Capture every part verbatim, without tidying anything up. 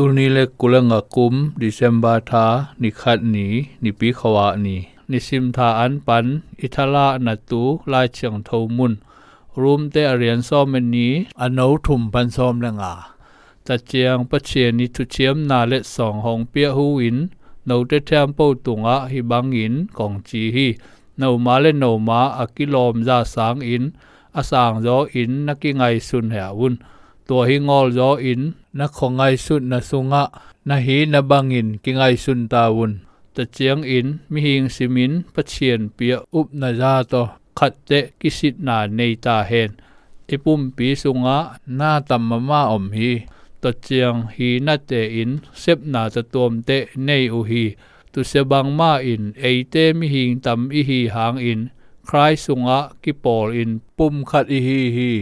Tul nih le kul le nga kum December tha, ni khat ni, Nipi khuavak ni. Nisim tha an pan i thalah natu Lai Thiangtho mun, Rom te a lian sawm le nih, a neu thum pan sawm le nga. Taciang Pathian i thuciamna letsong hong piah hu-in, note thiampo tungah hih bangin kong ci hi. Noma le noma a kilawm za sangin, a sangzaw in na kingaihsun hia un. Tua hi ngawlzaw in na khuangaihsutna sungah na hihna bangin kingaihsun ta un. Taciangin mihing simin Pathian pia upna za tawh khatteh kisitna nei ta hen. I pumpi sungah na tam mahmah om hi. Tua ciang hih nate in sepna tatuamteh nei uh hi. Tusia bangmah in eite mihing tam i hi hangin Khrih sungah kipawlin pum khat i hi hi.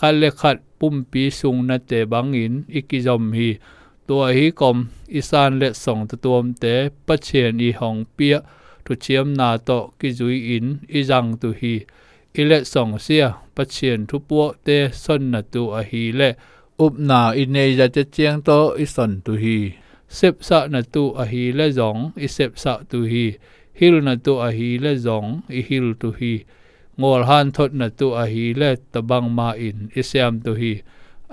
Khat le khat pumpi sung nate bangin i kizom hi. Tua hi kom i san letsong tatuamte Pathian i hong piah thuciamna tawh kizui-in i zang tu hi. I letsong sia Pathian thupuakte sonna tu ahileh upna i nei zate ciang tawh i son tu hi. Sepsahna tu ahileh zong i sepsah tu hi. Hilna tu ahileh zong i hil tu hi. Ngawl hanthotna tu ahileh tabang mahin i siam tu hi.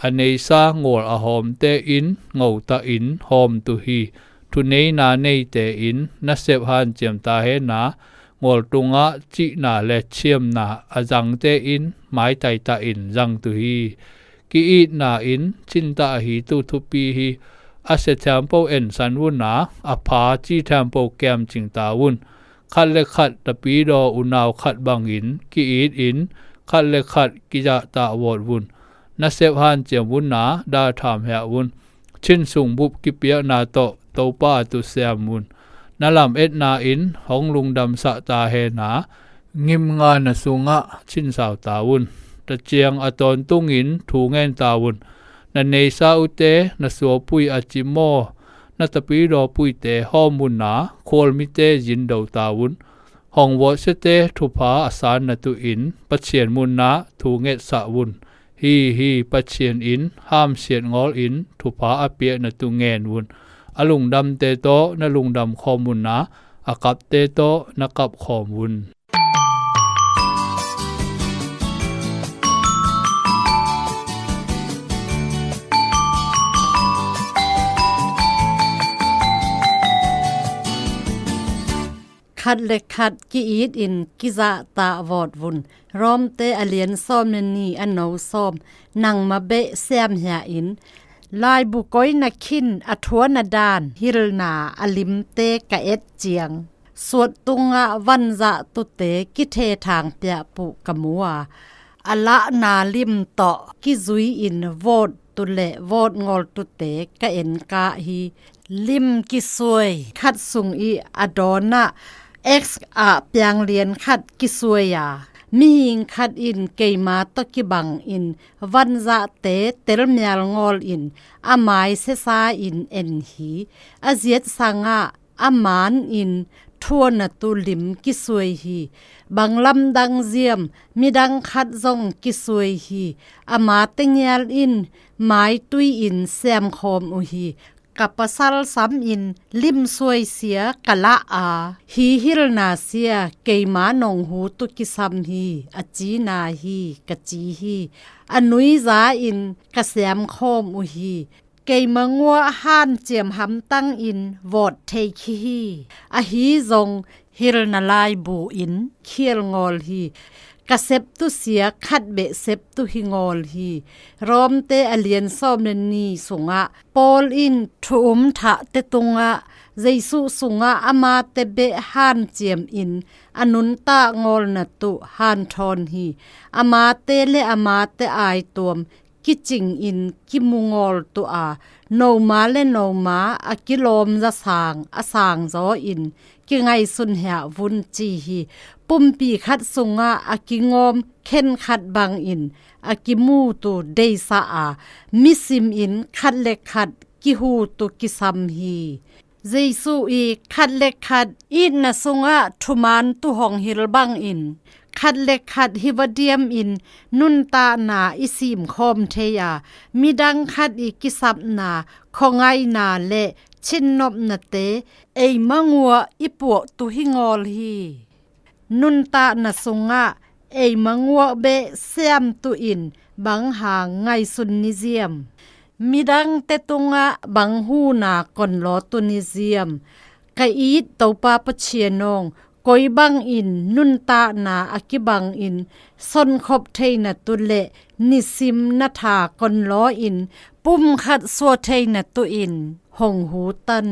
A neisa ngawl a hawmte in ngotah in hawm tu hi. Thuneina neite in nasep hanciam ta hen a, ngawl tungah cihna le thiamna a zangte in maitaitah in zang tu hi. Ki-itna in cintah ahi tu thupi hi. A sia thiampo ensan un a, a pha ci thiampo kiamcing ta un. Khat le khat tapidaw unau khat bangin ki-itin khat le khat kizahtak vawt un. Nasep hanciam un a, daltham hia un. Chin sung bup kipiakna tawh Topa a tusiam un. Na lametna in hong lungdamsah ta hen a, ngimngana sungah cinsau ta un. Taciang a tawntungin thu ngen ta un. Na neisa uhte na suapui a cimaw, na tapidawpuite hawm un a, khualmite zindo ta un. Hong vawtsiate thupha a sanna tu in Pathian mun a thu ngetsah un. Hi hi, Pathian in hamsiat ngawlin thupha a piakna tu ngen un. A lungdamte tawh na lungdam khawm un a, a kapte tawh na kap khawm un. Khat le khat ki-itin kizahtak vawt un. Rom te a lian sawm le nih, a neu sawm. Nangmah beh siam hia in, laibu koina khin a thuana dan hilna a limte ka et ciang, suat tungah vanzah tute kithethang piahpuh ka mu a, a lahna lim tawh kizui-in vawt tu le vawt ngawl tute ka enkah hi. Lim kisuai khat sung i a dawnah X ah pianglian khat kisuai a, mihing khat in keima tawh kibangin vanzahte telmial ngawlin a mai sesa-in en hi. A ziat sangah a manin thuana tu lim kisuai hi. Bang lamdang ziam midang khat zong kisuai hi. A mate ngial in maitui in siamkhawm uh hi. Ka pasal samin limsuai sia ka lah a, hi hilna sia keima nong hu tu kisam hi, a cina hi, ka ci hi. A nuiza in ka siamkhawm uh hi. Keima nguah hanciam hamtangin vawt thei khi hi. Ahi zong hilna laibu in khial ngawl hi. Ka sep tu sia khat beh sep tu hi ngawl hi. Rom te a lian sawm le nih sungah Paul in thu um thahte tungah Jesuh sungah amate beh hanciamin a nuntak ngawlna tu hanthawn hi. Amate le amate aituam kicingin kimu ngawl tu a, noma le noma a kilawm za sang a sangzaw in kingaihsun hia vun ci hi. Pumpi khat sungah a kingawm khenkhat bangin a kimu tu deisa a, misimin khat le khat kihu tu kisam hi. Jesuh i khat le khat itna sungah thuman tu hong hil bangin Khat le khat hi va diamin nuntakna i simkhawm thei a, midang khat i kisapna, khuangaihna le cinnopnate ei manguah i puaktu hi ngawl hi. Nuntakna sungah ei manguah beh siamtu in bang hang ngaihsun ni ziam? Midangte tungah bang huna konlawtu ni ziam? Ka it Topa Pathian awng, koi bangin nuntakna a kibangin sonkhop theinatu le nisim na tha konlawin pumkhat suah theinatu in hong hutan.